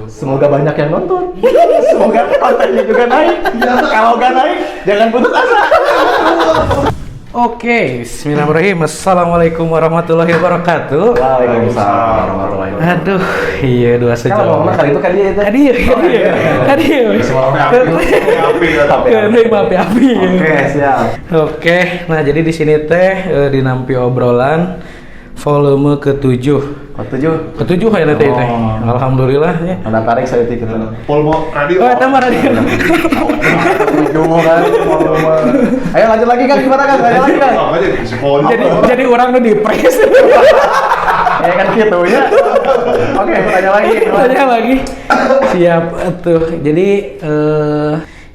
Semoga banyak yang nonton. Semoga kontennya juga naik. Kalau nggak naik, jangan putus asa. Oke, bismillahirrahmanirrahim. Assalamualaikum warahmatullahi wabarakatuh. Waalaikumsalam warahmatullahi wabarakatuh. Aduh, iya dua sejam. Kalau ngomong kali itu kali itu. Tadi ya, tadi ya, tadi ya. Api, api. Api, api, api. Oke, siap. Oke, nah jadi di sini teh di Nampi Obrolan volume ke-7. Ketujuh. Ke-7 ya nanti teh. Oh. Alhamdulillah ya. Ada tarik saya gitu. Polmo radio. Oh, eta mah radio. Tujuh kan. Volume. Ayo lanjut lagi kan, gimana kan? Lanjut lagi kan. Oh, aja di pon. Jadi orang nu dipres. Ya kan gitu ya. Oke, tanya lagi. Tanya lagi. Siap tuh. Jadi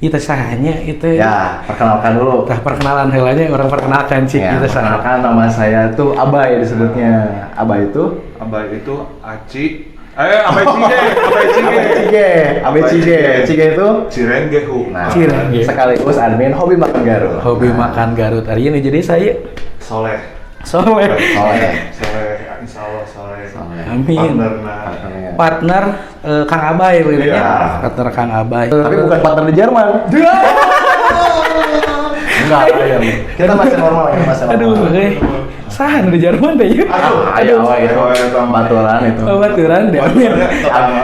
itu sahanya itu. Ya, perkenalkan dulu. Tah, perkenalan heula nya, urang perkenalkan cik Ya, itu saha. perkenalkan, nama saya tuh Abai disebutnya. Abai itu Abai itu Aci. Abai Cige, Abai Cige. Abai Cige, Abai Cige. Cige itu Cirengehu. Nah, Cirenge. Sekaligus admin Hobi Makan Garut. Hobi Makan Garut hari ini jadi saya Soleh. Soleh. Soleh. Soleh, insya Allah soleh. Soleh. Amin. Partner nah. Partnernya. Partner Kang Abai begitu Iya. ya. Partner Kang Abai. Tapi bukan partner di Jerman. Enggak, ya. Kita masih normal ya, masih normal. Aduh, saha nu di Jerman teh ya? Aduh, ayo, ayo, Aduh. itu baturan itu. Oh, baturan deh. Amin.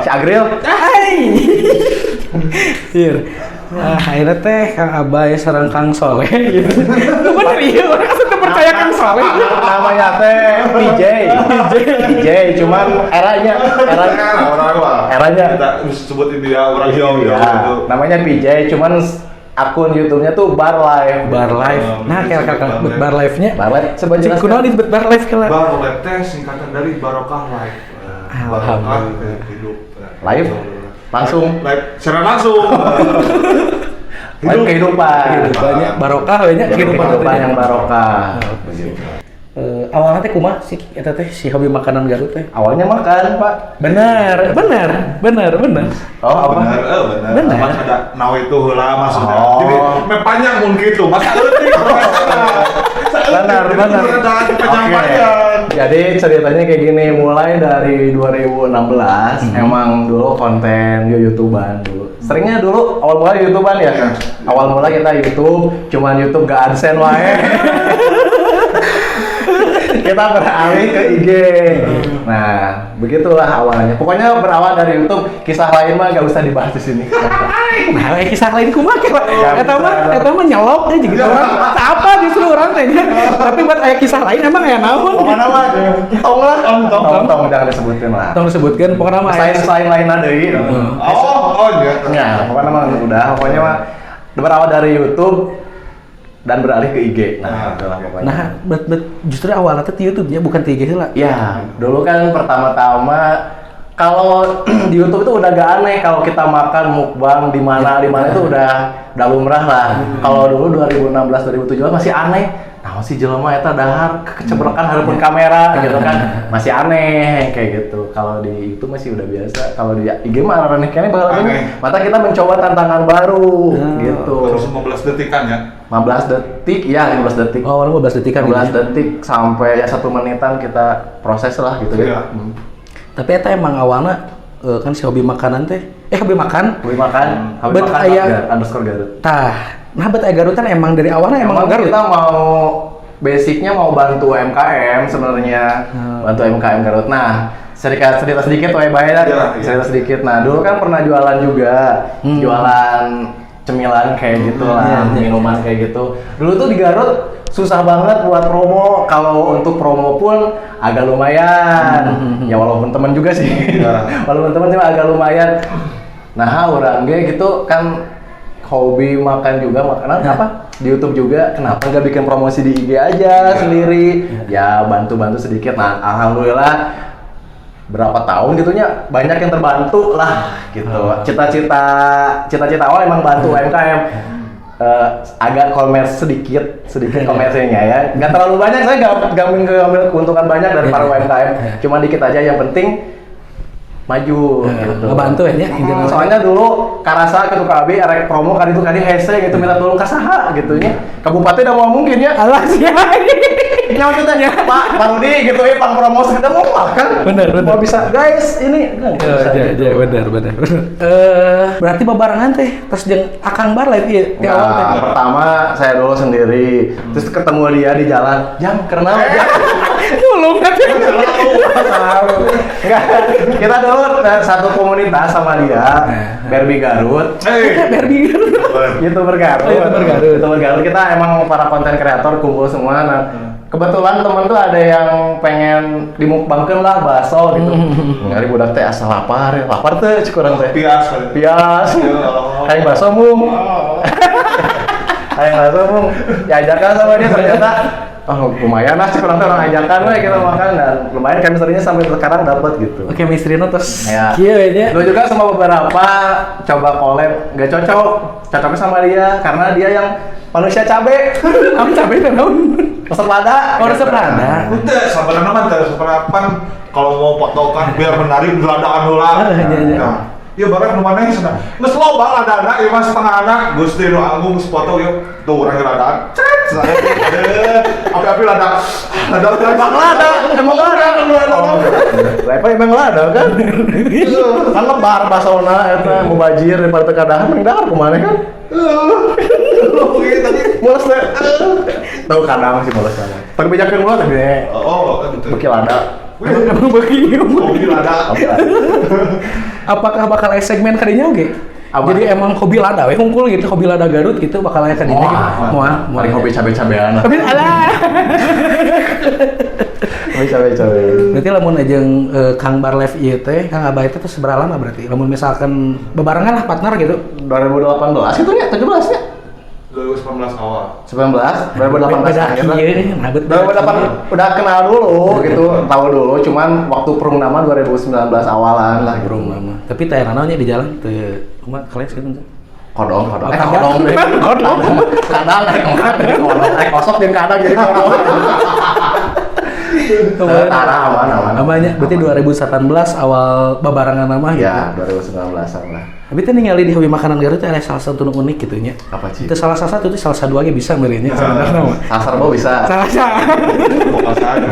Si Agril, Hai. Iya. Ah, akhirnya teh Kang Abai sareng Kang Soleh gitu. Bener iya, urang asa teu percaya Kang Soleh. Namanya teh PJ. PJ, cuman eranya, era Orang orang Eranya. Kita sebut ini ya orang jauh ya. Ya, namanya PJ, cuman akun YouTube-nya tuh Bar Live. Bar Live. Nah, kayak kayak Bar Live-nya. Bar Live, coba Cik jelaskan. kunaon disebut Bar Live kala? Bar Live teh singkatan dari Barokah Live. Barokah Alhamdulillah. hidup. Live? Langsung? Live secara langsung. Live kehidupan. Kehidupannya barokah we nya, kehidupan Kehidupan teh. yang barokah. Begitu. Awalnya teh kumaha sih eta teh si Hobi Makanan Garut teh? Awalnya makan, Pak. Benar, benar, benar, benar. Oh, apa? Benar, benar. Benar. Mas ada nawa itu heula maksudnya. Oh. Jadi me panjang mun gitu. Mas leutik. Benar, benar. Panjang-panjang. Oke. Jadi ceritanya kayak gini, mulai dari 2016 emang dulu konten YouTubean dulu. Seringnya dulu awal mula YouTubean ya. Iya. Awal mula kita YouTube, cuman YouTube gak AdSense wae. Kita beralih ke IG. Nah, begitulah awalnya. Pokoknya berawal dari YouTube, kisah lain mah gak usah dibahas di sini. Nah, kisah lain kumaha kira? Ya, Eta mah bisa. eta mah nyelok deh gitu orang. Tak apa justru urang teh nya. Tapi buat aya kisah lain emang aya naon? Pokoknya mah tong lah, Tong, tong. tong, tong, jangan disebutin lah. Tong disebutkeun pokoknya mah Selain aya selain lain deui. Oh, oh iya. Ya, pokoknya mah udah, pokoknya mah berawal dari YouTube dan beralih ke IG. Nah, Nah, itulah pokoknya. Nah, bet, justru awalnya teh di YouTube-nya bukan di IG heula. Ya, dulu kan pertama-tama kalau di YouTube itu udah gak aneh kalau kita makan mukbang di mana itu udah lumrah lah. Kalau dulu 2016 2017 masih aneh. Nah, si jelema eta dahar kecebrekan hareupeun kamera gitu kan. Masih aneh kayak gitu. Kalau di YouTube masih udah biasa. Kalau di IG mah aneh kayaknya bakal Aneh. Mata kita mencoba tantangan baru gitu. Terus 15 detikan ya. 15 detik, ya 15 detik. Oh, awalnya 15 detikan 15 gitu ya. detik sampai ya 1 menitan kita proses lah gitu Iya. ya. Tapi eta emang awalnya kan si Hobi Makanan teh, hobi makan. Hobi Makan, Hobi Bet Makan underscore Garut. Tah, nah bet aya Garutan emang dari awalnya emang, Emang Garut. kita mau basicnya mau bantu UMKM sebenarnya, bantu UMKM Garut. Nah, cerita cerita sedikit wae bae lah, Iya, iya. cerita sedikit. Nah, dulu kan pernah jualan juga, jualan cemilan kayak gitu lah, Iya. minuman kayak gitu. Dulu tuh di Garut susah banget buat promo. Kalau untuk promo pun agak lumayan. Ya walaupun teman juga sih. Iya. Walaupun teman cuma agak lumayan. Nah, urang ge gitu kan hobi makan juga makanan apa di YouTube juga, kenapa nggak bikin promosi di IG aja sendiri ya, bantu-bantu sedikit. Nah, alhamdulillah berapa tahun gitunya banyak yang terbantu lah gitu. Cita-cita cita-cita awal emang bantu UMKM. Agak komers sedikit sedikit komersinya ya, nggak terlalu banyak, saya nggak ngambil keuntungan banyak dari para UMKM, cuma dikit aja, yang penting maju gitu. Ngebantu ya, nya, intinya. Soalnya dulu karasa ke abi arek promo kali itu kali hese gitu, minta tolong ka saha gitu nya. Kabupaten udah mau mungkin ya. Alah sih. Ya maksudnya Pak Pak Rudi gitu ya, pang promosi kita mau makan. Bener, bener. Mau bisa guys ini kan Ya, bisa ya, gitu. ya, benar, benar, benar. Berarti babarengan teh, terus jeung Akang Bar lah ieu ti awal teh. Nah, pertama saya dulu sendiri, terus ketemu dia di jalan, jam kenal jam. Tolong kan. Selalu. Enggak, kita dulu satu komunitas sama dia, Barbie Garut. Hey. Barbie. YouTuber Garut. Oh, YouTuber Garut. YouTuber Garut. Kita emang para konten kreator kumpul semua. Nah, kebetulan temen tuh ada yang pengen dimukbangkeun lah bakso gitu. Ngari budak teh asal lapar, ya. Lapar teh cik urang teh. Pias. Pias. Ya Allah. Hayang bakso mung. Hayang bakso mung. Diajarkan sama dia ternyata oh lumayan lah cik urang teh orang ajakan we kita makan dan lumayan chemistry-nya sampai sekarang dapat gitu. Oke, chemistry-na terus Ya. kieu we nya. Lu juga sama beberapa coba collab nggak cocok, cocoknya sama dia karena dia yang manusia cabe, Apa cabe teh naon? Resep lada. Oh, resep lada. Udah, sebenarnya mah teu sebenarnya kalau mau foto kan biar menarik ladaan heula. Ah, iya, iya. Nah, iya bahkan nu maneh cenah. Geus loba ladana ieu mah setengah anak, Gusti nu agung geus foto yeuh. Tuh urang ladaan. Cet. Api-api lada. Lada Emang lada, emang lada. Lepa emang lada kan? Kan lebar basona eta mubajir daripada teu kadahan mending dahar kumaha kan? Gitu tadi. Mules teh. Tahu kadang sih mules banget. Tapi bejakeun mules tapi Oh, gitu. beki lada. Emang beuki. Hobi lada. Oke lah. Apakah bakal aya segmen kadinya oge? Apa? Jadi emang hobi lada we hungkul gitu, hobi lada Garut gitu bakal aya kadinya gitu. Moal, moal. Paling hobi cabe-cabean lah. Tapi alah. Hobi cabe-cabean. Berarti lamun ajeng Kang Barlev ieu teh, Kang Abah itu terus berapa lama berarti? Lamun misalkan bebarengan lah partner gitu. 2018 itu nya, 17 nya. 2019 awal. 19, 2018 Beda akhir lah. kieu, nah bet- beda 2008 udah kenal dulu gitu, tahu dulu, cuman waktu prung nama 2019 awalan lah gitu. Burung lama. Tapi teh naonnya di jalan teu kumaha keles gitu teh. Kodong, kodong. Oh, kadang. Kodong deh. Kodong. Kadang, kadang, kodong. Kosok jeung kadang jadi kodong. Tara aman, aman. Namanya berarti 2018 awal babarengan nama gitu. Ya, 2019-an lah. Tapi teh ningali di hobi makanan Garut teh ada salah satu nu unik gitu nya. Apa sih? Itu salah satu itu salah satu ge bisa meureunnya sebenarnya mah. Sasar bau bisa. Salah satu.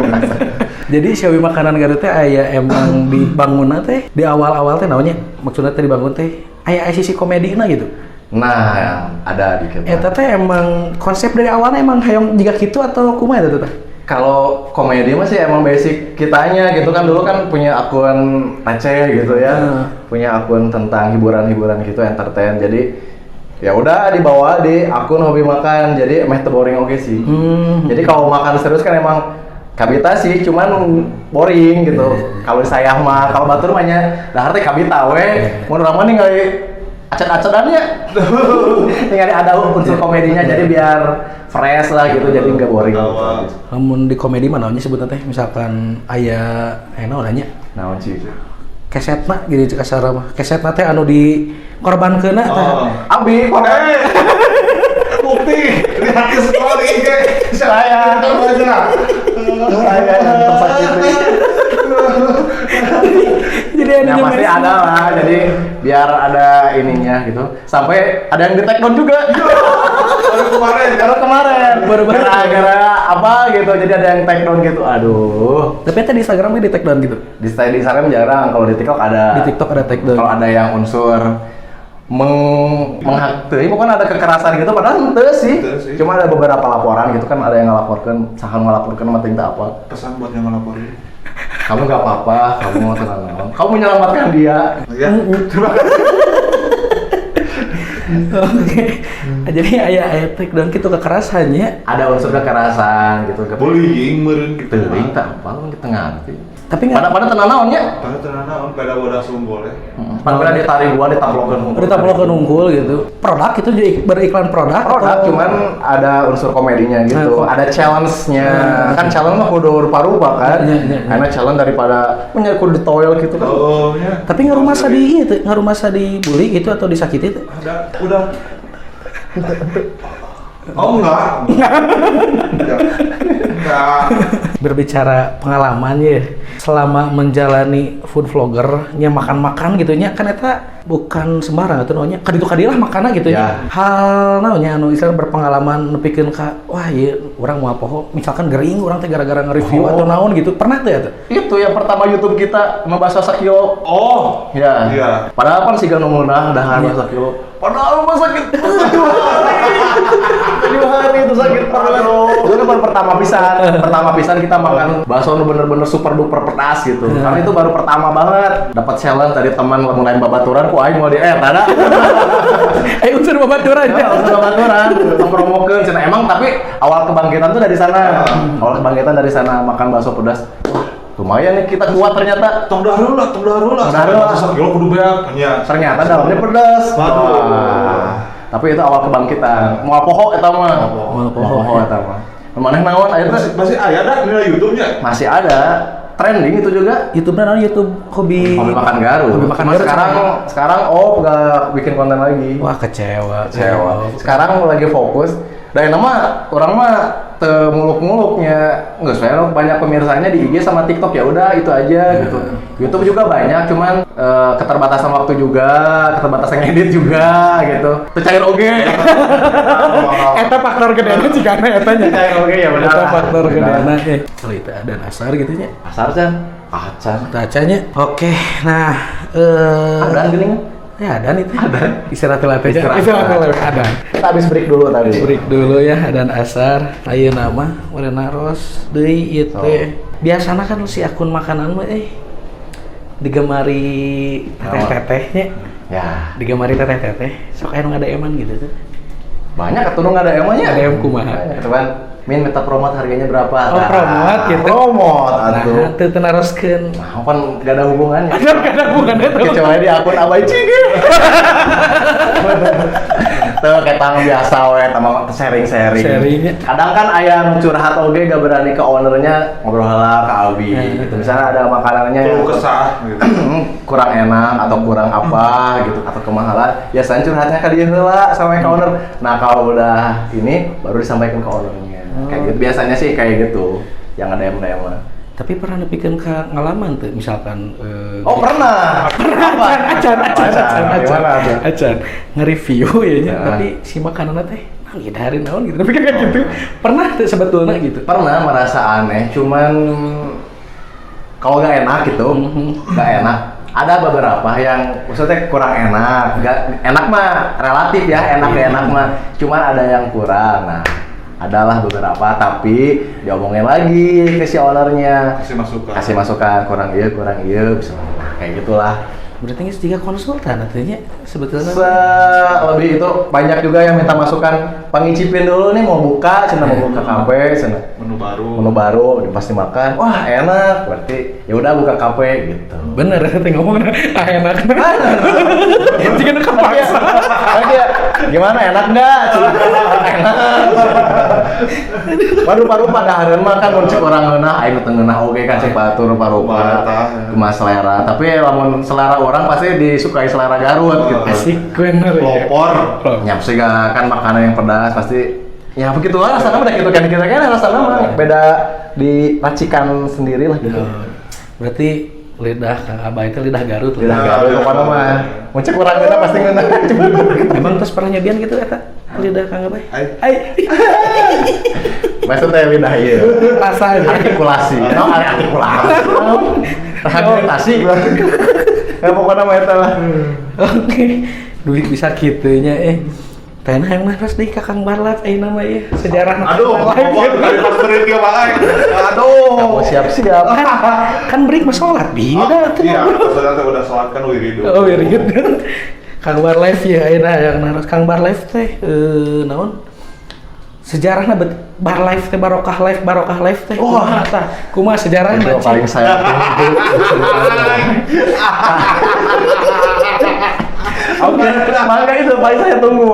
Jadi si hobi makanan Garut teh aya emang dibangunna teh di awal-awal teh naonnya maksudnya teh dibangun teh aya sisi komedina gitu. Nah, ada di kita. Eta teh emang konsep dari awalnya emang hayang jiga kitu atau kumaha eta teh? Kalau komedi mah sih emang basic kitanya gitu kan, dulu kan punya akun receh gitu ya, punya akun tentang hiburan-hiburan gitu, entertain. Jadi ya udah dibawa di akun hobi makan, jadi meh teu boring oke sih. Jadi kalau makan serius kan emang kabita sih, cuman boring gitu. Kalau saya mah, kalau batur mah nya dahar teh kabita we, mun urang mah ningali acet-acetannya. Ningali ada unsur komedinya, jadi biar fresh lah gitu, jadi nggak boring gitu. Lamun di komedi mah naonnya sebutna teh misalkan aya naon nanya Naon sih? Kesetna gitu cek kasar mah. Kesetna teh anu di korbankeunna teh. Oh. Abi, korban. Bukti, lihat di story IG. Saya. Aja. Saya yang tersakiti. Jadi anu Ya pasti ada lah, jadi biar ada ininya gitu. Sampai ada yang di take down juga. Baru kemarin. Baru kemarin. Baru-baru. Gara-gara apa gitu, jadi ada yang take down gitu. Aduh. Tapi eta di Instagramnya di take down gitu. Di Instagram jarang, kalau di TikTok ada. Di TikTok ada take down. Kalau ada yang unsur menghaktui, pokoknya ada kekerasan gitu, padahal henteu sih. Henteu sih. Cuma ada beberapa laporan gitu kan, ada yang ngelaporkan, saha ngelaporkan mah teu apa. Pesan buat yang ngelaporin. Kamu nggak apa-apa, kamu tenang. Kamu menyelamatkan dia. Ya, terima kasih. Oke. Jadi aya take down gitu kekerasannya. Ada unsur kekerasan gitu. Bullying meureun gitu. Teuing tak apa, kita ngerti. Tapi nggak Pada tenang naonnya. Pada tenang naon pada bodas unggul ya. Pada ditarik gua ditaplokeun hungkul. Ditaplokeun unggul gitu. Produk itu jadi beriklan produk. Produk atau... cuman ada unsur komedinya gitu. Nah, ada challenge-nya. Kan challenge mah kudu rupa-rupa kan. Iya. Karena challenge daripada punya kudu di toilet gitu kan. Oh, ya. Tapi ngaruh masa di itu, ngaruh masa dibully gitu atau disakiti itu? Ada, udah. Oh enggak. Enggak. Enggak. Berbicara pengalaman ya, selama menjalani food vlogger nya makan-makan gitu nya kan eta Bukan sembarang atuh naonnya kaditu kadilah makana gitu Ya. ya. Hal naonnya anu istilah berpengalaman nepikeun ka wah ieu urang moal poho misalkan gering urang teh gara-gara nge-review Oh. atau naon gitu. Pernah teh atuh? Itu yang pertama YouTube kita sama bakso sakilo. Oh. Ya. Iya. Padahal kan siga nu meunah dahar bakso sakilo. Padahal mah sakit 7 hari. 7 hari itu sakit perut. Itu kan baru pertama pisan. Pertama pisan kita makan bakso nu bener-bener super duper pedas gitu. Karena itu baru pertama banget. Dapat challenge dari teman lamun lain babaturan ku aing mau di ada. Eh unsur babaturan Ya, unsur babaturan, mempromokeun cenah emang tapi awal kebangkitan tuh dari sana. Awal kebangkitan dari sana makan bakso pedas. Wah, lumayan nih kita kuat ternyata. Tong dahar heula, tong dahar heula. Tong dahar heula. Bakso sakilo kudu beak. Nya. Ternyata dalamnya pedas. Waduh. Wah. Tapi itu awal kebangkitan. Moal poho eta mah. Moal poho. Moal poho eta mah. Maneh naon aya Masih, teh? masih aya dah nilai YouTube-nya. Masih ada trending itu juga. YouTube naon YouTube hobi Hobi makan Garut. Hobi makan Cuma Garut sekarang sekarang oh nggak bikin konten lagi. Wah, kecewa. Kecewa. Sekarang lagi fokus. Dan nama orang mah teu muluk-muluknya nggak saya banyak pemirsanya di IG sama TikTok ya udah itu aja gitu. YouTube juga banyak cuman keterbatasan waktu juga, keterbatasan edit juga gitu. Teu cair oge. Eta faktor gedena jigana eta nya. Cair oge ya benar. Eta faktor gedena eh. Kalau itu ada asar gitu nya. Asar can. Acan. Tacanya. Oke, nah Adan geuning. Ya adan itu. Adan. Istirahat heula teh. Istirahat. Istirahat heula adan. Kita habis break dulu tadi. Break dulu ya adan asar. Ayeuna mah urang naros deui ieu teh. Biasana kan si akun makanan mah digemari teteh-tetehnya. Ya, Digemari teteh-teteh. Sok aya nu ngada-eman gitu tuh. banyak atuh nu ngada-emannya. Ngadm kumaha? Banyak, Cuman Min minta promote harganya berapa? Oh, Nah, promote gitu. Promote atuh. Nah, teu teu naroskeun. Nah, kan gak ada hubungannya. Ada gak ada hubungannya tuh. Kecuali di akun Abai Cige. Tuh ketang biasa we sama sharing-sharing. Sharingnya. Kadang kan aya nu curhat oge gak berani ke ownernya ngobrol heula ke Abi gitu. Misalnya ada makanannya yang Keluh kesah gitu. kurang enak atau kurang apa gitu atau kemahalan, biasanya curhatnya ke dia heula sama ke owner. Nah, kalau udah ini baru disampaikan ke ownernya. Kayak gitu biasanya sih kayak gitu. Yang ada yang DM mah. Tapi pernah nepikeun ka ngalaman tuh misalkan Oh, pernah. Apa? acan acan acan acan Gimana tuh? acan nge-review ya nya, Nah. tapi si makanan teh nah ngidarin naon gitu tapi kan gitu pernah tuh sebetulnya gitu Pernah merasa aneh, cuman kalau nggak enak gitu, nggak enak. Ada beberapa yang maksudnya kurang enak, nggak enak mah relatif ya, enak gak enak mah. Cuman ada yang kurang. Nah, adalah beberapa, tapi diomongin lagi ke si ownernya, Kasih masukan. kasih masukan kurang iya, bisa. Nah, kayak gitulah. berarti geus jiga konsultan artinya sebetulnya Lebih itu banyak juga yang minta masukan, pangicipin dulu nih mau buka, cina mau buka kafe, cina Menu baru. menu baru pasti makan, wah enak, berarti ya udah buka kafe gitu. bener teh ngomong ah enak jika nu kepaksa Lagi ya, gimana enak nggak? Cina, enak. Waduh rupa dahareun mah kan mun cek urang ngeunah, aing teu ngeunah oge kan cek batur rupa-rupa. Kumaha selera, tapi lamun selera orang pasti disukai selera Garut gitu. asik bener ya Pelopor. Nyap sih kan makanan yang pedas pasti ya begitulah rasanya udah gitu kan kita kan rasanya mah beda di racikan sendiri lah gitu. Berarti lidah Kang Abah itu lidah Garut Lidah lah. Garut pokoknya mah. Mun cek urang ngeunah pasti ngeunah. Emang terus pernah nyobian gitu eta lidah Kang Abah? Ai. Ai. Maksudnya lidah ieu. Rasanya. Artikulasi. No, artikulasi. Rehabilitasi. Ya pokoknya mah eta lah. Oke. Duit bisa kitunya eh. Teh yang naros deui ka Kang Barlat ayeuna mah ieu sejarah Aduh, ngomong dari pas break ya, Pak. Aduh. Kamu siap-siap. Kan, kan break mah sholat beda tuh. Iya, maksudnya udah sholat kan wiridu. Oh, wirid. Kang Bar Live ya ayeuna yang naros Kang Bar Live teh naon? Sejarahna bet Bar Live teh Barokah Live Barokah Live teh. Kumaha tah? Kumaha sejarahna? Itu paling saya tunggu. Oke, mangga itu paling saya tunggu.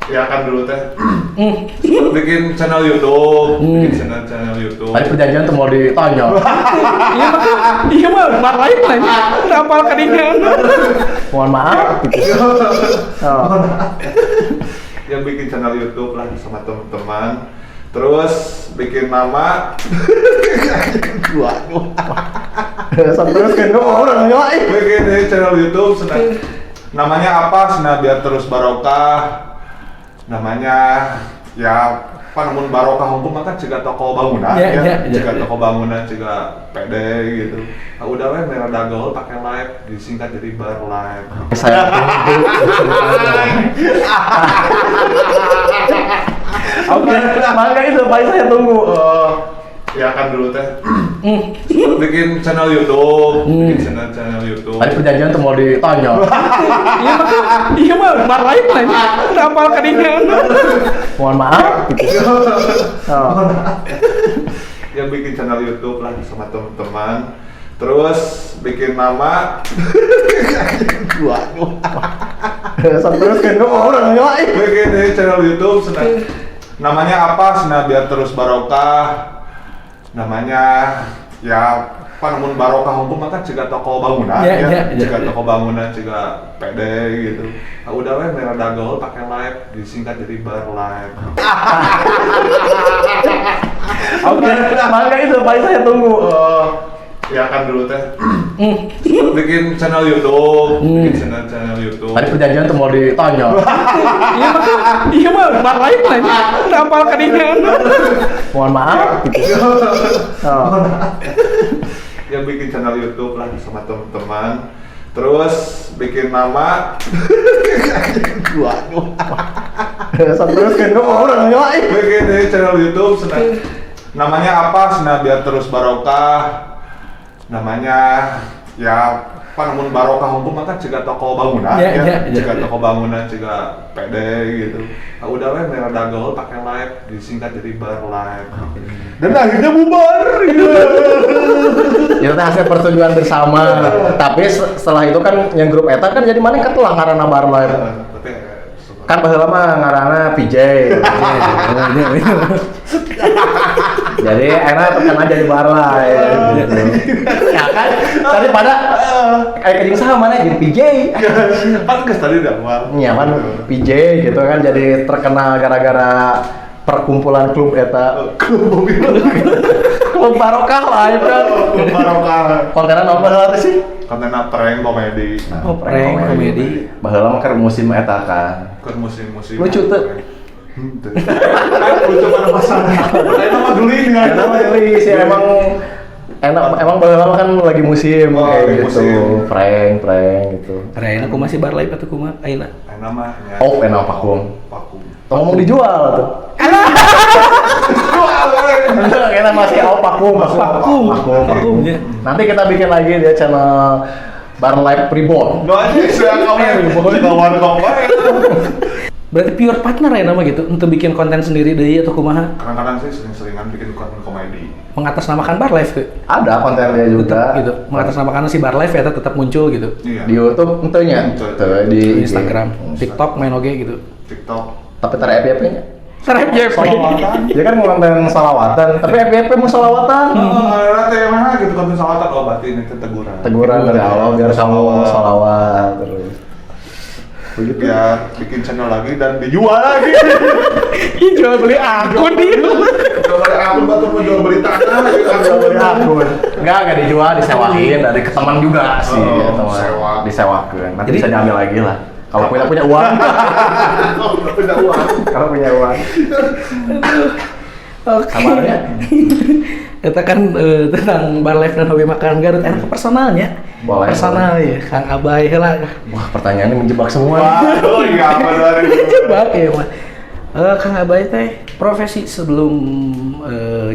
Ya kan dulu teh bikin channel YouTube, bikin channel YouTube. Tadi perjanjian tuh mau ditanya. Iya mah iya mah Bar Live lah ini. Udah apal kadinya. Mohon maaf. Oh. Yang bikin channel YouTube lah sama teman-teman. Terus bikin nama Terus kan orang nanya. Bikin channel YouTube senang. Namanya apa? Senang biar terus barokah. Namanya ya pan mun barokah hukum mah kan ciga toko bangunan ya, ciga toko bangunan, ciga PD gitu. Nah, udah we merah dagol pakai live disingkat jadi Bar Live. Saya tunggu. Oke, maka itu paling saya tunggu. Ya kan dulu teh bikin channel YouTube, bikin channel YouTube. Tadi perjanjian tuh mau ditanya. Iya mah Bar Live lah. Kenapa kadinya? Mohon maaf. Ya bikin channel YouTube lah sama teman-teman. Terus bikin nama. Terus kan orang nanya. Bikin channel YouTube senang. Namanya apa? Senang biar terus barokah. Namanya ya pan mun barokah hukum mah kan ciga toko bangunan ya, ciga toko bangunan, ciga PD gitu. Nah, udah we merah dagol pakai live disingkat jadi Bar Live. Oke, maka itu paling saya tunggu. Ya kan dulu teh bikin channel YouTube, bikin channel YouTube. Tadi perjanjian tuh mau ditanya. Iya mah Bar Live lah. Kenapa kadinya? Mohon maaf. Ya bikin channel YouTube lah sama teman-teman. Terus bikin nama. Terus kan orang nanya. Bikin channel YouTube senang. Namanya apa? Senang biar terus barokah. Namanya ya pan mun barokah hukum mah kan ciga toko bangunan ya, ciga toko bangunan, ciga PD gitu. Nah, udah we merah dagol pakai live disingkat jadi Bar Live. Dan akhirnya bubar gitu. Ya itu hasil persetujuan bersama. Tapi setelah itu kan yang grup eta kan jadi mana ketelah ngaranna Bar Live. Kan baheula mah ngaranna PJ. Jadi enak terkenal jadi Bar Live gitu. Ya kan? Tadi pada kayak kejing sama mana jadi PJ. Kan geus tadi udah awal. Iya kan PJ gitu kan jadi terkenal gara-gara perkumpulan klub eta. Klub Barokah lah itu kan. Klub Barokah. Kontenan apa baheula teh sih? Kontenan prank komedi. Oh, prank komedi. Baheula mah keur musim eta kan. Keur musim-musim. Lucu tuh. Lucu pada pasarnya. Enak mah geli ya. Enak mah geli sih emang. Enak emang baheula kan lagi musim kayak gitu. Prank gitu. Keren aku masih Bar Live atau kumaha ayeuna? Enak mah nya. Oh, enak vakum. Vakum. Tong ngomong dijual tuh. Kita masih oh vakum. Vakum. Nanti kita bikin lagi dia channel Bar Live Reborn. Berarti pure partner ya nama gitu untuk bikin konten sendiri deui atau kumaha? Kadang-kadang sih sering-seringan bikin konten komedi. Mengatasnamakan Bar Live tuh? Ada kontennya juga. Tetap, gitu. Mengatasnamakan si Bar Live ya tetap muncul gitu. Iya. Di YouTube ente nya? Di Instagram, TikTok main oge gitu. TikTok. Tapi tar FYP-nya. Tar FYP. Dia kan konten salawatan, tapi FYP mau salawatan. Heeh, mah gitu konten salawatan oh berarti ini teguran. Teguran dari Allah biar kamu salawat terus. Begitu ya, bikin channel lagi dan dijual lagi. Ih, jual beli akun dia. Jual beli akun, batu mau jual beli tanah, jual beli akun. Enggak dijual, disewain dari ke teman juga sih, teman. Sewa. Disewakeun. Nanti bisa diambil lagi lah. Kalau punya uang. Kalau punya uang. Kalau punya uang. Oke. Kabarnya? Kita kan tentang Bar Live dan hobi makanan Garut, enak ke personalnya. Boleh. Personal ya, Kang Abai heula. Wah, pertanyaannya menjebak semua. Waduh, iya benar. Menjebak ya, Mas. Kang Abai teh profesi sebelum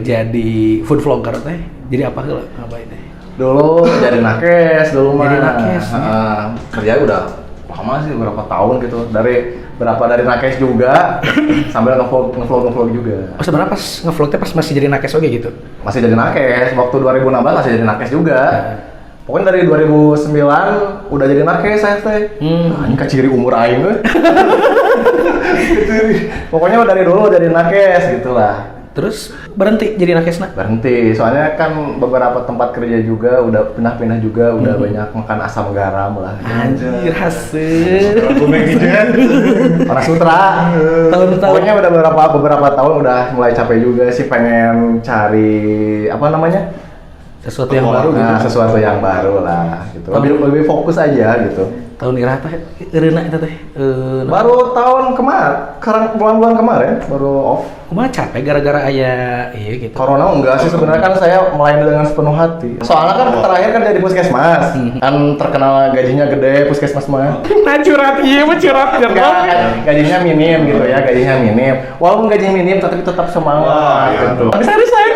jadi food vlogger teh, jadi apa heula Kang Abai teh? Dulu jadi nakes dulu mah. Jadi nakes. Kerja udah lama sih, berapa tahun gitu. Dari nakes juga sambil ngevlog juga. Oh, sebenarnya pas ngevlog teh pas masih jadi nakes oke gitu? Masih jadi nakes, waktu 2016 masih jadi nakes juga. Pokoknya dari 2009 udah jadi nakes saya teh. Nah, ini keciri umur aing euy. Pokoknya dari dulu jadi nakes gitulah. Terus berhenti jadi nakesna. Berhenti, soalnya kan beberapa tempat kerja juga udah pindah-pindah juga, udah banyak makan asam garam lah. Anjir hasil. Orang sutra. Tahun-tahun. Pokoknya udah beberapa tahun udah mulai capek juga sih, pengen cari apa namanya? Sesuatu yang baru gitu. Nah, sesuatu yang baru lah gitu. Lebih fokus aja gitu. Tahun iraha teh eureuna eta teh. Baru tahun kemarin, bulan-bulan kemarin baru off. Kumaha capek gara-gara aya iya gitu. Corona enggak sih sebenarnya, kan saya melayani dengan sepenuh hati. Soalnya kan terakhir kan jadi puskesmas. Kan terkenal gajinya gede puskesmas mah. Nah curhat ieu mah curhat Enggak, gajinya minim gitu ya, gajinya minim. Walaupun gajinya minim tapi tetap semangat gitu. Bisa resign.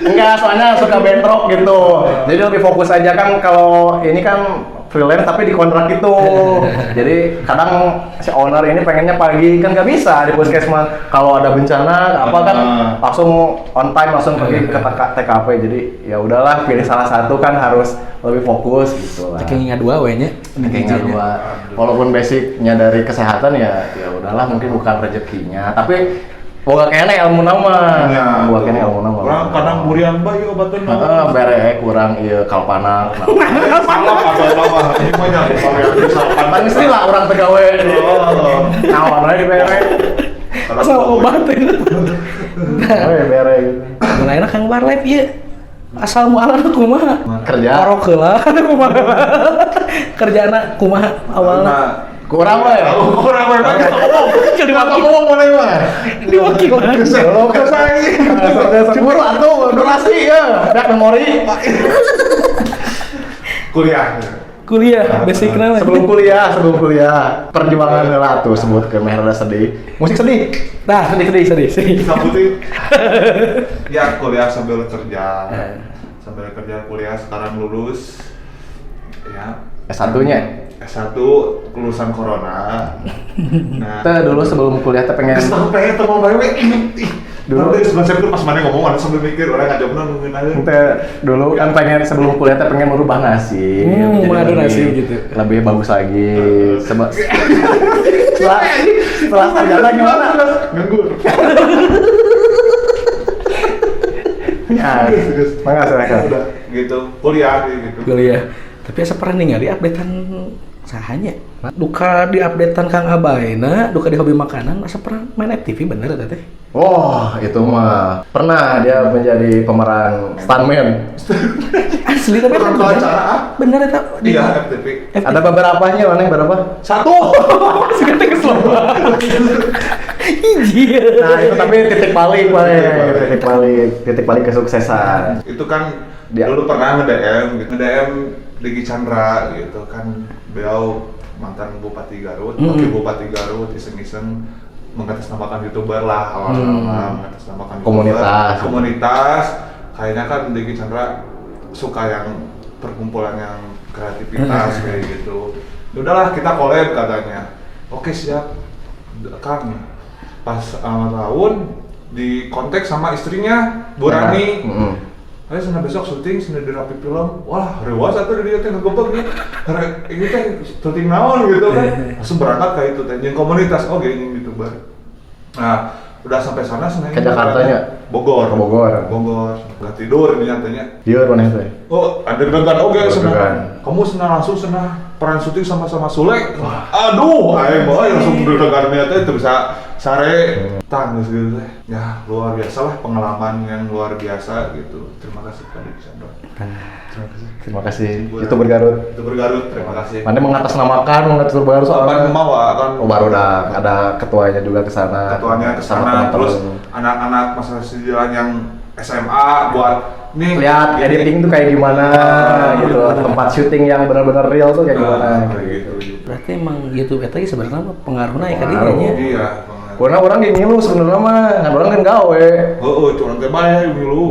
Enggak, soalnya suka bentrok gitu. Jadi lebih fokus aja kan, kalau ini kan freelance tapi dikontrak itu. Jadi kadang si owner ini pengennya pagi, kan nggak bisa di puskesmas. Kalau ada bencana apa kan langsung on time, langsung pergi ke TKP. Jadi ya udahlah, pilih salah satu kan harus lebih fokus gitu lah. Kayaknya dua we nya. Kayaknya dua. Walaupun basicnya dari kesehatan ya, ya udahlah mungkin bukan rezekinya. Tapi boga kene ilmu nama. Boga kene ilmu nama. Urang kadang burian bae obatna. Heeh, bere kurang ieu kalpana. Salah apa ini mah nya salpan. Mesti lah urang teh gawe. Naon we dibere. Asal obat teh. We bere gitu. Mun ayeuna Kang Bar Live ieu asal mualana kumaha? Kerja. Orok heula kumaha. Kerjana kumaha awalna? Kurang we. Kurang we. Jadi ngomong mulai mah. Diwakilan. Cemburu atuh durasi ya, dak memori. Kuliah. Kuliah, basic na. Sebelum kuliah. Perjuangan heula atuh sebutkeun meh rada sedih. Musik sedih. Nah, sedih. Sabuti. Ya, kuliah sambil kerja. Sambil kerja kuliah, sekarang lulus. Ya. S1-nya? S1 lulusan corona. Nah, teh dulu sebelum kuliah teh pengen pengen teman bae we. Dulu dari sebelah saya pas mana ngomong ada sambil mikir orang ngajokna nungguin aja. Teh dulu kan pengen sebelum kuliah teh pengen merubah nasib. Mengadu nasib gitu. Lebih bagus lagi. Setelah sarjana gimana? Nganggur. Ya, mangga silakan. Udah gitu, kuliah gitu. Kuliah. Tapi asa pernah ningali updatean sahanya. Duka di updatean Kang Abaina, duka di hobi makanan, asa pernah main FTV bener eta teh? Oh, itu mah pernah dia menjadi pemeran stuntman. Asli tapi bener. Bener eta. Iya, FTV. Ada beberapanya, mana yang berapa? Satu. Suka teh kesel. Hiji. Nah, itu tapi titik balik, titik balik kesuksesan. Itu kan dia dulu pernah nge-DM gitu. Nge-DM Diki Chandra gitu kan, beliau mantan Bupati Garut, wakil Bupati Garut, iseng-iseng mengatasnamakan YouTuber lah awal-awal, mengatasnamakan komunitas. Komunitas, kayaknya kan Diki Chandra suka yang perkumpulan yang kreativitas kayak gitu. Ya udahlah kita collab katanya. Oke siap, Kang. Pas awal tahun di kontak sama istrinya, Bu Rani. Ayo sana besok syuting, sana di rapi film. Wah, rewas atuh di dieu teh ngegebeg nih. Ini teh syuting naon gitu kan. Langsung berangkat ka itu teh jeung komunitas oge jeung YouTuber. Nah, udah sampai sana sana ke Jakartanya? Bogor. Bogor. Bogor. Enggak tidur ini nyatanya. Tidur mana teh? Oh, ada deg-degan oge sana. Kamu senang langsung senang peran syuting sama-sama Sule. Aduh, aing mah langsung deg-degan teh teu bisa sare tangis gitu teh. Ya, luar biasa lah, pengalaman yang luar biasa gitu. Terima kasih kepada Diki Chandra. Terima kasih. Terima kasih. YouTuber Garut. YouTuber Garut, terima kasih. Mana mengatasnamakan YouTuber Garut soalnya. Kan oh, baru dah ada ketuanya juga ke sana. Ketuanya ke sana, terus anak-anak masalah sejalan yang SMA buat nih lihat editing tuh kayak gimana gitu, tempat syuting yang benar-benar real tuh kayak gimana gitu. Berarti emang YouTube eta sebenarnya pengaruhna ya ka dinya. Iya. Karena orang gini lu sebenarnya mah, kan orang kan gawe. Heeh, cuman teh bae ngilu.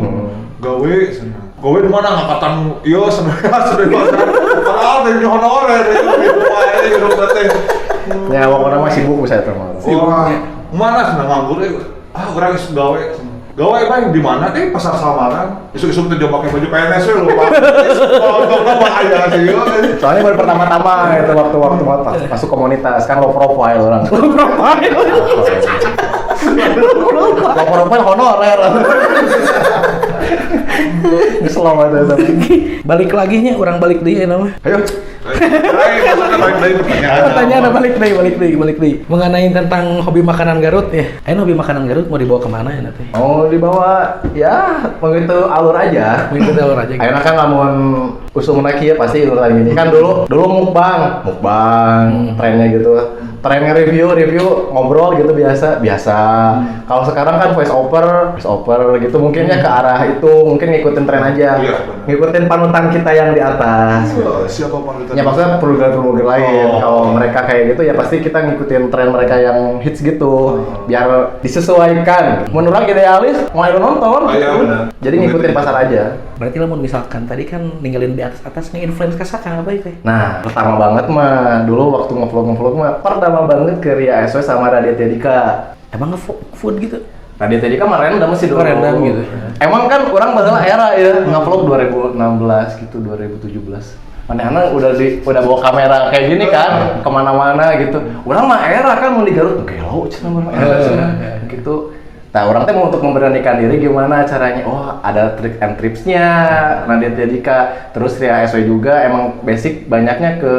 Gawe cenah. Gawe di mana ngangkatan ieu cenah cenah. Padahal teh honor gitu wae hidup teh. Ya pokoknya mah sibuk bisa eta mah. Sibuk. Mana cenah nganggur ah urang geus gawe. Gawe bang di mana deh pasar Salmanan. Isuk-isuk tuh pakai baju PNS we lupa. Oh, bahaya sih. Soalnya baru pertama-tama itu waktu-waktu masuk komunitas kan low profile orang. Low profile. Low profile honorer. Selamat datang. Balik lagi nya, urang balik deui ya nama. Ayo. Ayo, balik deui pertanyaan. Pertanyaan balik deui, balik deui, balik deui. Mengenai tentang hobi makanan Garut ya. Ayo, hobi makanan Garut mau dibawa kemana ya nanti? Mau dibawa ya mengikuti alur aja. Mengikuti alur aja. Ayeuna kan lamun usum kieu pasti urutan gini. Kan dulu dulu mukbang, mukbang trennya gitu. Trennya review, review, ngobrol gitu biasa, biasa. Kalau sekarang kan voice over, voice over gitu mungkinnya ke arah itu, mungkin ngikutin tren aja. Iya, benar. Ngikutin panutan kita yang di atas. Oh, siapa panutan? Ya maksudnya program-program lain. Oh. Kalau mereka kayak gitu ya pasti kita ngikutin tren mereka yang hits gitu. Biar disesuaikan. Menurut orang idealis mau ayo nonton. Oh, iya, gitu. benar. Jadi ngikutin pasar aja. Berarti lamun misalkan tadi kan ninggalin di atas-atas nge-influence ka saha apa itu? Nah, pertama banget mah dulu waktu ngevlog-ngevlog mah pertama banget ke Ria SW sama Raditya Dika. Emang nge-food gitu? Raditya Dika mah random sih dulu. Oh, random gitu. Emang kan orang baheula era ya ngevlog 2016 gitu, 2017. Manehna udah bawa kamera kayak gini kan kemana-mana gitu. Urang mah era kan mau di Garut gelo cenah urang era cenah gitu. Nah, urang teh mau untuk memberanikan diri gimana caranya? Oh, ada trik and tripsnya Raditya Dika, terus Ria SW juga emang basic banyaknya ke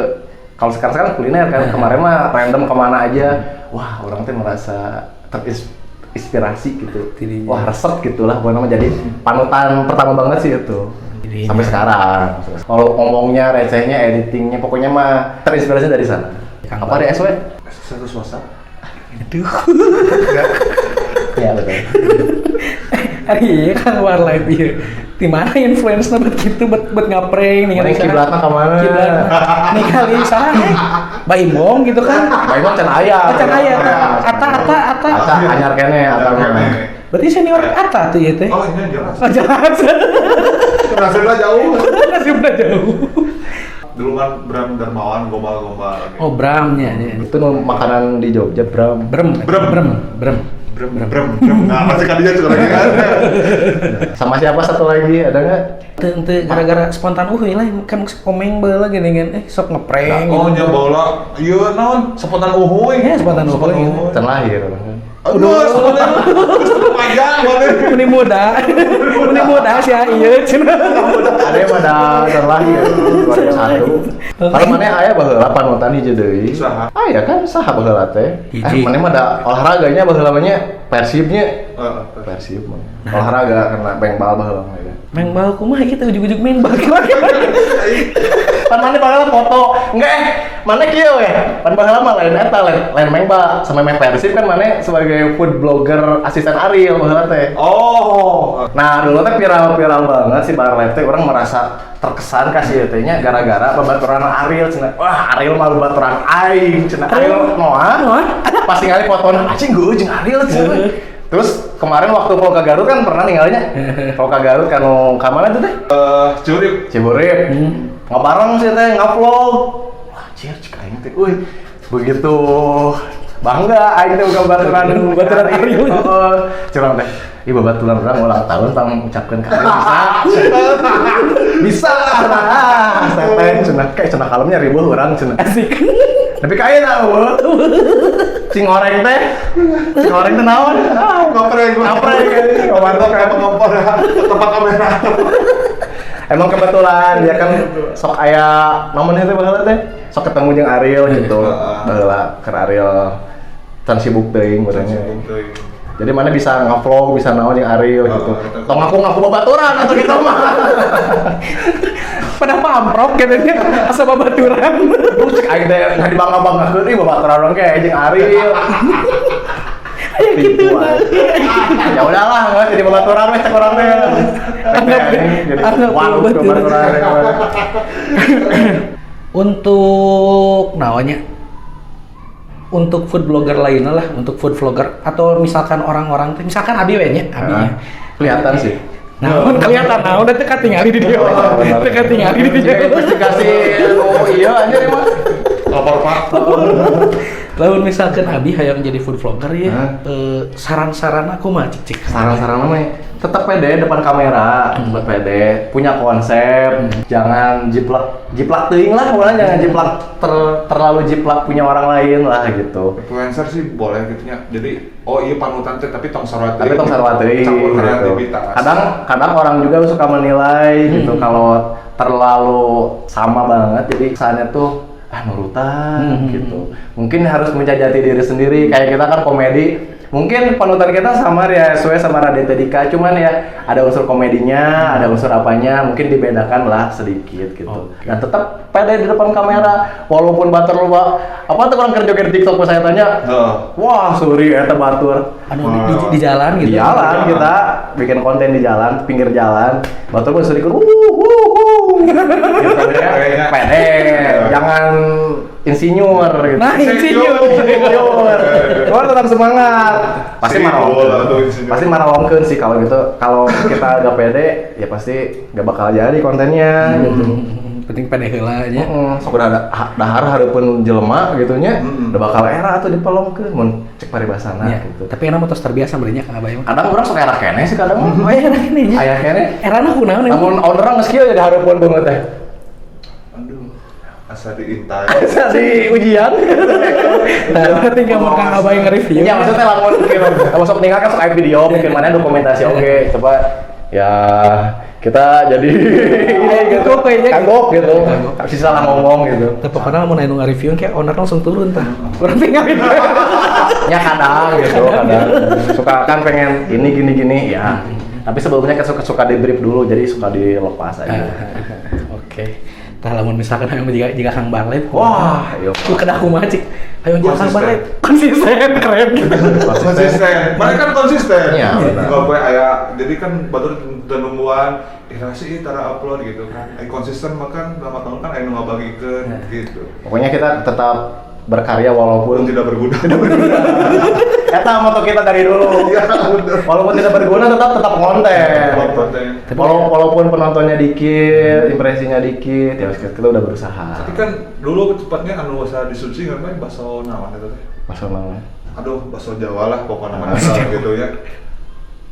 kalau sekarang-sekarang kuliner kan, kemarin mah random kemana aja. Wah, urang teh merasa terinspirasi gitu. Tidinya. Wah, resep gitulah pokoknya mah jadi panutan pertama banget sih itu. Tidinya. Sampai sekarang. Kalau ngomongnya, recehnya, editingnya, pokoknya mah terinspirasi dari sana. Kang Apa Ria SW? Status WhatsApp. Aduh. Ya betul. Ari kan war live ieu. Di mana influence bet gitu bet bet ngaprank nih? Mana kiblatna ka mana? Kiblat. Ningali saha eh? Baimong gitu kan. Baimong can aya. Oh, can aya. Ata Ata Ata. Ata anyar keneh Ata Anyar mah. keneh. Berarti senior Ata tuh ya teh. Oh, ini jelas. Oh, jelas. Nasibnya jauh. Nasibnya jauh. Dulu kan Bram Darmawan gombal-gombal gitu. Oh, Bramnya ya. Itu nu makanan di Jogja, Bram. Brem, Brem. Brem, Brem. Brem, brem, brem. Nah, pasti kan dia juga lagi kan. Sama siapa satu lagi ada nggak? Teu teu gara-gara spontan lah kan komeng baheula gini kan sok ngeprank. Oh, gitu. nya bola. Iya, naon? Spontan uhuy. Iya, spontan uhuy. Can lahir orang kan. Aduh, spontan. Terus panjang mana? Meni muda. Meni muda sih ya ieu cenah. Ada yang pada can lahir 2001. Kalau mana aya baheula panutan hiji deui. Saha? Aya kan saha baheula teh? Hiji. Mana mah da olahraganya baheula mah nya Persibnya. Heeh. Persib mah. Olahraga karena pengbal baheula mah ya. Main bal kumaha kita ujug-ujug main bal. Pan mana baheula foto. Enggak mana kieu we. Pan baheula mah lain eta lain lain main bal sama main Persib kan mana sebagai food blogger asisten Ariel baheula teh. Oh. Nah, dulu teh viral-viral banget si Bar Live teh orang merasa terkesan kasih teh nya gara-gara babaturan Ariel cenah. Wah, Ariel mah babaturan aing cenah. Ariel Noah. Noah. Pas ningali fotona anjing geueuh jeung Ariel cenah. Terus kemarin waktu vlog ke Garut kan pernah ninggalinya. Vlog ke Garut kan ka mana tuh teh? Ciurip. Ciburip. Ngabareng sih teh ngavlog. Wah, anjir cek aing teh. Euy, begitu bangga aing teh bukan baturan Baturan Ariel. Heeh. Curang teh. Ih, babaturan urang ulang tahun tang ucapkeun ka Ariel bisa. Bisa. Ah, teh cenah kayak cenah kalemnya ribuh urang cenah. Asik. Tapi kaya tahu. Cing oreng teh. Cing oreng teh naon? Ah, Ngopreng, Ngopreng. Ngopreng, ngompor, tempat kamera. Emang kebetulan dia kan sok aya namanya teh baheula teh sok ketemu jeung Ariel gitu. Baheula keur Ariel can sibuk teuing meureunnya. Jadi mana bisa ngevlog, bisa naon jeung Ariel gitu. Tong ngaku-ngaku babaturan atau gitu mah. Pada pamprok katanya asa babaturan. Terus cek aing teh nggak dibangga-banggakeun ih babaturan urang ge jeung Ariel. Ya gitu. Tipu aing. Ya udahlah, nggak jadi babaturan weh cek urang teh. Jadi Anggap walu ke babaturan. babaturan. Untuk naonnya untuk food blogger lainnya lah, untuk food vlogger atau misalkan orang-orang teh, misalkan abi we nya, abi nya. Kelihatan sih. Nah, kelihatan nah, udah teka tingali di dia. Oh, benar. Teka tingali di dia. Jika investigasi, oh iya anjir emang. Lapor Pak. Lamun misalkan abi hayang jadi food vlogger ya, Hah? saran-saran aku mah cik cik. Saran-saran mah Tetap pede depan kamera, tetap pede, punya konsep, jangan jiplak teuing lah, pokoknya jangan jiplak terlalu jiplak punya orang lain lah gitu. Influencer sih boleh gitu nya. Jadi oh iya panutan teh tapi tong sarua teuing. Tapi tong sarua teuing campur gitu. Kreativitas. Kadang orang juga suka menilai gitu kalau terlalu sama banget, jadi kesannya tuh nurutan gitu. Mungkin harus menjajati diri sendiri. Kayak kita kan komedi, mungkin panutan kita sama ya SW sama Raditya Dika, cuman ya ada unsur komedinya, ada unsur apanya, mungkin dibedakan lah sedikit gitu. Okay. Dan tetap pede di depan kamera, walaupun batur lu apa tuh orang kerja di TikTok saya tanya, wah suri eta batur. Anu di jalan gitu. Di jalan kita bikin konten di jalan, pinggir jalan, batur pun suri gitu ya, pede, jangan insinyur gitu. Nah, insinyur. Cuman tetap semangat. Pasti maralongkeun sih kalau gitu. Kalau kita gak pede, ya pasti gak bakal jadi kontennya gitu. Penting pede heula nya. Sok udah dahar hareupeun jelema gitu nya, udah bakal era atuh dipelongkeun mun cek paribasana ya, gitu. Tapi enak mah tos terbiasa meureun nya Kang Abay mah. Kadang urang sok era keneh sih kadang mah. Oh era keneh nya. Aya keneh. Erana kunaon emang? Lamun owner geus kieu jadi hareupeun beungeut teh. Aduh. Asa diintai. Asa di ujian. Nah, berarti nggak mau Kang Abay nge-review. Iya, maksudnya lamun kalau sok ninggal kan sok aya video, mungkin mana dokumentasi oke, coba ya kita jadi gitu kayaknya kagok gitu. Tapi salah ngomong gitu. Tapi pokoknya lamun anu nge-review kayak owner langsung turun tah. Kurang tinggal gitu. Ya kadang gitu, kadang suka kan pengen ini gini gini ya. Tapi sebelumnya kan suka di brief dulu, jadi suka dilepas aja. Oke. Tah lamun misalkan hayang jika Kang Barlep, wah, iya. Ku kedah kumaha cik. Hayang jika Kang Barlep konsisten keren gitu. Konsisten. Mereka kan konsisten. Iya, benar. Enggak boleh aya jadi kan batur nungguan sih tara upload gitu kan. Konsisten makan lama tahun kan aya nu ngabagikeun gitu. Pokoknya kita tetap berkarya walaupun tidak berguna. Tidak berguna. Eta moto kita dari dulu. Iya, bener. Walaupun tidak berguna tetap konten. Walaupun penontonnya dikit, impresinya dikit, ya kita udah berusaha. Tapi kan dulu cepatnya anu usaha di suci kan main bakso naon eta teh. Bakso naon? Aduh, bakso Jawa lah pokoknya mana gitu ya.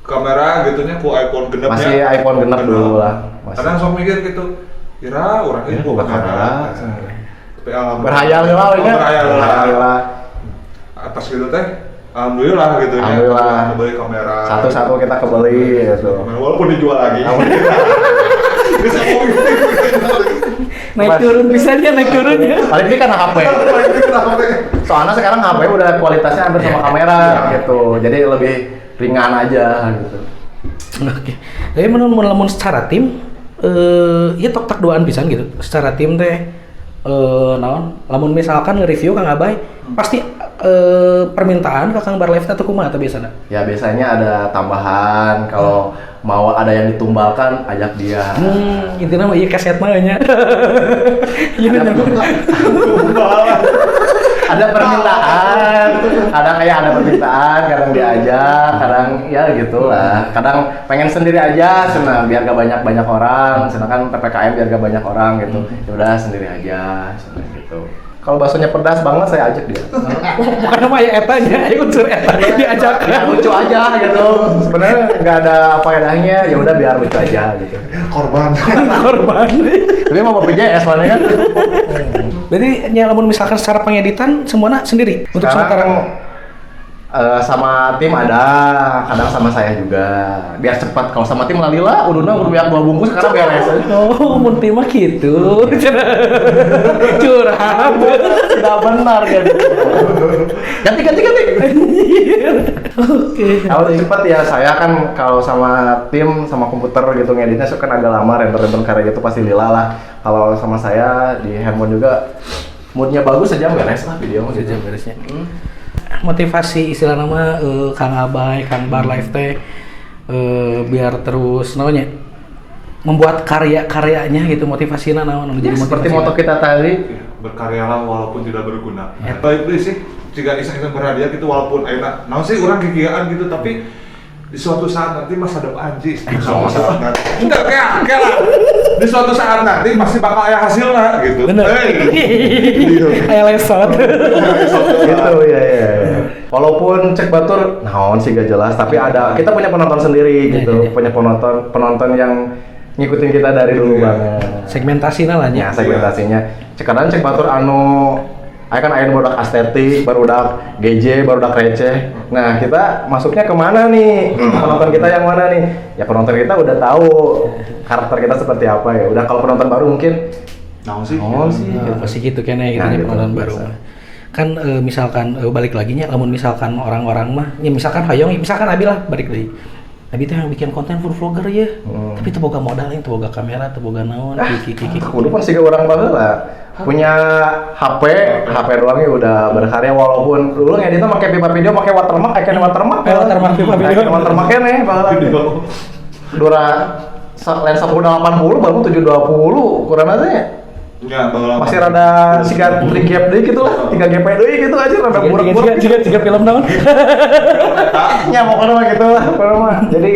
Kamera gitunya ku iPhone genep. Masih iPhone genep dulu lah. Masih. Kadang sok mikir gitu. Kira urang ieu kamera. Berhayal lah, berhayal lah. Atas gitu teh, alhamdulillah gitu ya. Alhamdulillah. Kebeli kamera. Satu-satu kita kebeli gitu. Walaupun dijual lagi. Bisa naik turun bisa dia naik turun ya. Paling ini karena HP. Soalnya sekarang HP udah kualitasnya hampir sama kamera gitu. Jadi lebih ringan aja gitu. Oke. Tapi menurut secara tim, ya tok-tok duaan pisan gitu. Secara tim teh naon, lamun misalkan nge-review Kang Abay, pasti permintaan ke Kang Barlef atau kumaha atau biasanya? Ya biasanya ada tambahan, kalau mau ada yang ditumbalkan ajak dia. Intinya mah iya keset mah nya. Ada permintaan, kadang kayak ada permintaan, kadang diajak, kadang ya gitulah. Kadang pengen sendiri aja, senang biar gak banyak orang, senang kan PPKM biar gak banyak orang gitu. Ya udah sendiri aja, senang gitu. Kalau baksonya pedas banget saya ajak dia. Bukan nama ya etanya, ya unsur eta diajak. Ya, lucu aja gitu. Sebenarnya nggak ada faedahnya, ya udah biar lucu aja gitu. Korban. Korban. Tapi mau BPJS mana kan? Berarti ya, lamun misalkan secara pengeditan semuanya sendiri untuk sementara sama tim ada, kadang sama saya juga. Biar cepat. Kalau sama tim lalila, udahnya udah biar 2 bungkus karena beres. Oh, mun tim mah gitu. Curhat. Tidak benar kan. Ganti. Oke. Kalau cepat ya saya kan kalau sama tim sama komputer gitu ngeditnya suka kan agak lama, render-render karya gitu pasti lila lah. Kalau sama saya di handphone juga moodnya bagus sejam beres lah video sejam beresnya. Motivasi istilah nama Kang Abay, Kang Barlife teh biar terus namanya membuat karya-karyanya gitu, motivasinya naon jadi motivasi. Seperti moto kita tadi, berkaryalah walaupun tidak berguna. Baik deui sih, jika iseng-iseng berhadiah gitu walaupun enak. Naon sih urang kikieuan gitu tapi di suatu saat nanti masa depan anjing. Enggak kayak lah. Di suatu saat nanti pasti bakal aya hasilna gitu. Bener. Aya lesot. Gitu ya ya. Walaupun cek batur naon sih gak jelas, tapi ada kita punya penonton sendiri gitu, punya penonton yang ngikutin kita dari dulu banget. Segmentasinya lah ya. Segmentasinya. Cek kadang cek batur anu aya kan aya barudak estetik, barudak GJ, barudak receh. Nah, kita masuknya kemana nih? Penonton kita yang mana nih? Ya penonton kita udah tahu karakter kita seperti apa ya. Udah kalau penonton baru mungkin naon sih? Naon sih? Gitu. Pasti gitu kayaknya gitu, nah, penonton baru. Kan misalkan balik lagi nya lamun misalkan orang-orang mah ya misalkan hoyong, misalkan Abi lah balik deui. Abi teh yang bikin konten food vlogger ya. Tapi teu boga modal, teu boga kamera, teu boga naon, kiki. Kudu pan siga urang baheula. Punya HP doang ya udah berkarya walaupun dulu ngeditnya pakai pipa video, pakai watermark, icon watermark. Watermark pipa video. Icon watermark keneh baheula. Dura lensa 1080 baru 720 kurang aja ya. Ya, masih rada siga 3 GP deui gitu lah, 3 GP deui gitu aja rada buruk-buruk. Siga film naon? Ya pokoknya mah gitu lah, pokoknya mah. Jadi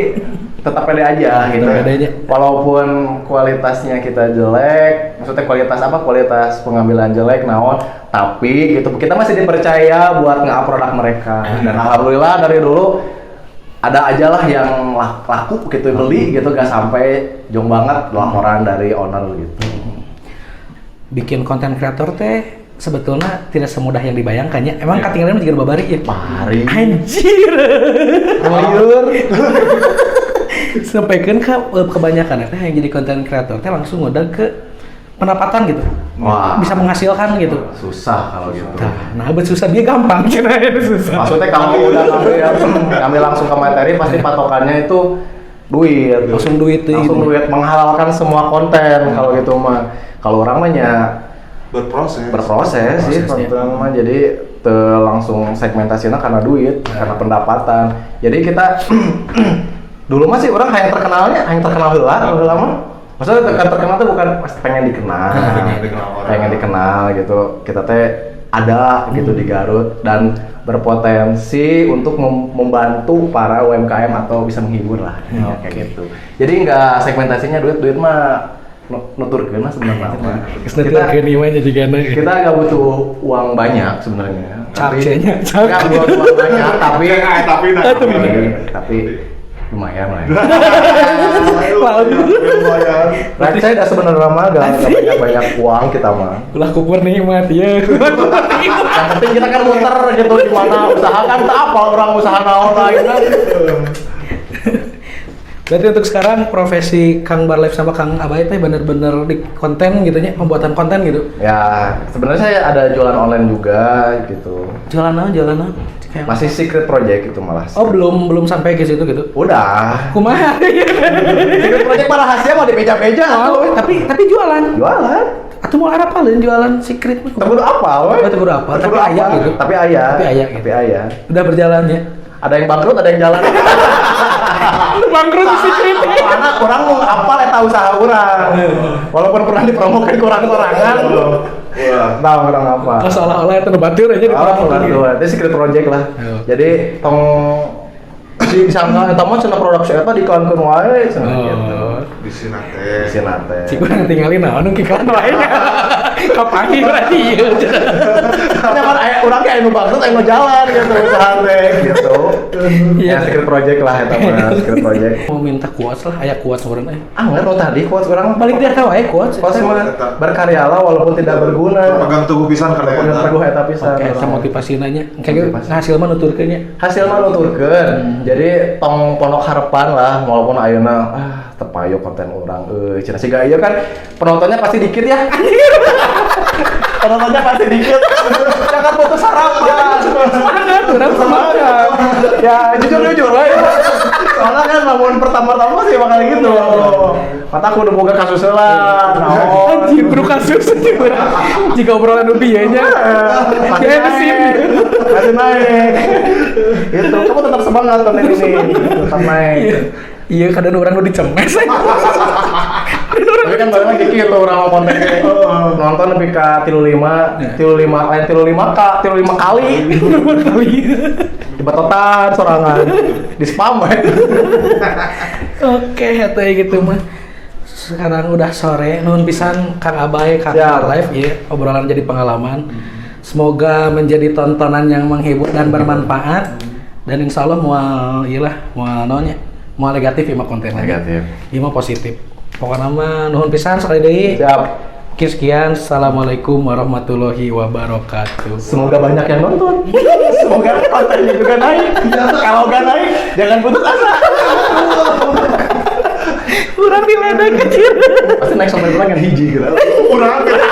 tetap pede aja gitu. Pede aja. Walaupun kualitasnya kita jelek, maksudnya kualitas apa? Kualitas pengambilan jelek naon, tapi gitu kita masih dipercaya buat nge-up produk mereka. Dan alhamdulillah dari dulu ada aja lah yang laku gitu beli gitu, gak sampai jong banget laporan dari owner gitu. Bikin konten kreator teh sebetulnya tidak semudah yang dibayangkan ya. Emang katinggalan juga babari ya? Bari. Anjir. Mayur. Sampaikan ke kebanyakan teh yang jadi konten kreator teh langsung udah ke pendapatan gitu. Wah. Bisa menghasilkan gitu. Susah kalau gitu. Nah, bet susah dia gampang cenah susah. Maksudnya kalau udah ngambil langsung ke materi pasti patokannya itu duit. Langsung duit tuh. Langsung gitu. Duit menghalalkan semua konten kalau gitu mah. Kalau orang mah nya berproses sih konten mah, jadi langsung segmentasinya karena duit, karena pendapatan. Jadi kita dulu mah sih orang yang terkenal heula mah. Maksudnya terkenal tuh bukan pengen dikenal, pengen dikenal gitu. Kita teh ada gitu di Garut dan berpotensi untuk membantu para UMKM atau bisa menghibur lah kayak gitu. Jadi nggak segmentasinya duit mah nuturkeun lah sebenarnya. Kita nggak butuh uang banyak sebenarnya. Caknya, nggak butuh uang banyak, tapi lumayan lah. Lumayan. Receh dah sebenarnya mah nggak banyak uang kita mah. Ulah kupur nikmat ya. Yang penting kita kan muter gitu di mana usaha kan tak apa orang usaha naon lah gitu. Berarti untuk sekarang profesi Kang Barlev sama Kang Abai teh bener-bener di konten gitu nya, pembuatan konten gitu. Ya, sebenarnya saya ada jualan online juga gitu. Jualan apa? Masih secret project itu malah. Oh, belum sampai ke situ gitu. Udah. Kumaha? Secret project mah rahasia mau dibeja-beja. Oh, tapi jualan. Jualan. Atau mau arapalin jualan secret mah. Teu kudu apal we. Teu kudu apal, tapi aya gitu. Tapi aya. Udah berjalan ya. Ada yang bangkrut, ada yang jalan. Lu bangkrut di secret. Karena orang mau apal eta usaha urang. Walaupun pernah dipromokan kurang-kurangan. Wah, nah, orang apa? Oh, seolah-olah itu batur aja dipromokan. Itu secret project lah. Jadi tong si disangka eta mah cenah produk si eta diiklankeun wae cenah gitu. Di Sinate. Di Sinate. Cik urang tinggalin naon iklan wae. Kapangi berarti ieu. Nyaman aya urang ge anu bangkrut anu jalan gitu usaha teh gitu. Ya secret project lah eta mah, secret project. Mau minta quotes lah, aya quotes urang eh. Ah, enggak tadi quotes urang balik dia tahu aya quotes. Quotes mah berkaryalah walaupun tidak berguna. Pegang teguh pisan karya eta. Teguh eta pisan. Oke, eta motivasina nya. Kayak hasil mah nuturkeun nya. Hasil mah nuturkeun. Jadi tong pondok harapan lah walaupun ayeuna tepayo konten urang euy cenah siga ieu kan penontonnya pasti dikit ya. Penontonnya pasti dikit. Jangan putus harapan. Semangat, urang semangat. Ya jujur we. Soalnya kan lamun pertama-tama sih bakal gitu. Mata aku udah boga kasus lah. Naon. Anjir, bro kasus jika obrolan nu bieu nya. Masih naik. Naik. Itu kamu tetap semangat konten ini. Tetap naik. Iya, kadang orang nu dicemes. Tapi kan balik lagi gitu orang mau konten nonton lebih ke 35, 35, lain 35 k, 35 kali. 35 kali. Dibetotan sorangan. Di spam we. Oke, eta gitu mah. Sekarang udah sore, nuhun pisan Kang Abai, Kang Siap. Live ya, obrolan jadi pengalaman. Semoga menjadi tontonan yang menghibur dan bermanfaat. Dan insya Allah moal iyalah, moal naon nya, moal negatif ieu mah kontennya. Negatif. Ieu mah positif. Pokoknya mah nuhun pisan sekali deui. Siap. Mungkin sekian. Assalamualaikum warahmatullahi wabarakatuh. Semoga banyak yang nonton. Semoga kontennya juga naik. Kalau nggak naik, jangan putus asa. Kurang diledek kecil. Pasti naik sampai bulan kan hiji gitu. Kurang gitu.